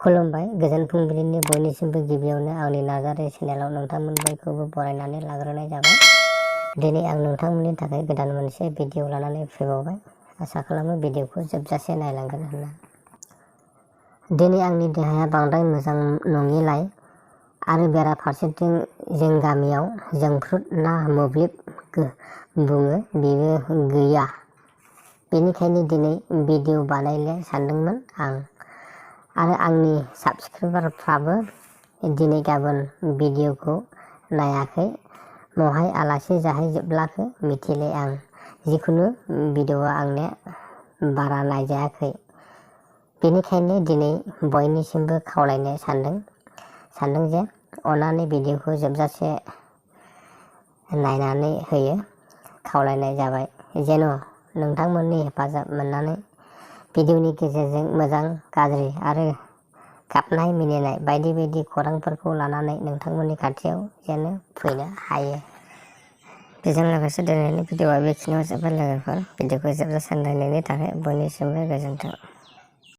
खुलुमबाय गोजोन फुंबिलिनि बयनिसिमबो गिबियावनो आंनि नाजारि चेनेलाव नोंथांमोन बयखौबो बरायनानै लाग्रोनाय जाबाय। दिनै आं नोंथांमोननि थाखाय गोदान मोनसे भिडिअ लानानै फैबावबाय। आसा खालामो भिडिअखौ जोबजासे नायलांगोन होनना। दिनै आंनि देहाया बांद्राय मोजां नङिलाय आरो बेराफारसेथिं जों गामियाव जोंफ्रुत ना मोब्लिब बुङो बेबो गैया। बेनिखायनो दिनै भिडिअ बानायनो सानदोंमोन आं आरो आंनि साबसक्राइबारफ्राबो दिनै गाबोन भिडिअखौ नायाखै। महाय आलासि जाहैजोबलाखो मिथिले आं। जिखुनु भिडिअआ आंने बारा नायजायाखै। बेनिखायनो दिनै बयनिसिमबो खावलायनो सानदों जे अननानै भिडिअखौ जोबजासे नायनानै होयो खावलायनाय जाबाय। जेन' नोंथांमोननि हेफाजाब मोननानै भिडिअनि गेजेरजों मोजां गाज्रि आरो गाबनाय मिनिनाय बायदि बायदि खौरांफोरखौ लानानै नोंथांमोननि खाथियाव जेन फैनो हायो। बेजों लोगोसे दिनैनि भिडिअआ बेखिनियाव जोबबाय लोगोफोर। भिडिअखौ जोबजासे नायनायनि थाखाय बयनिसिमबो गोजोन्थों।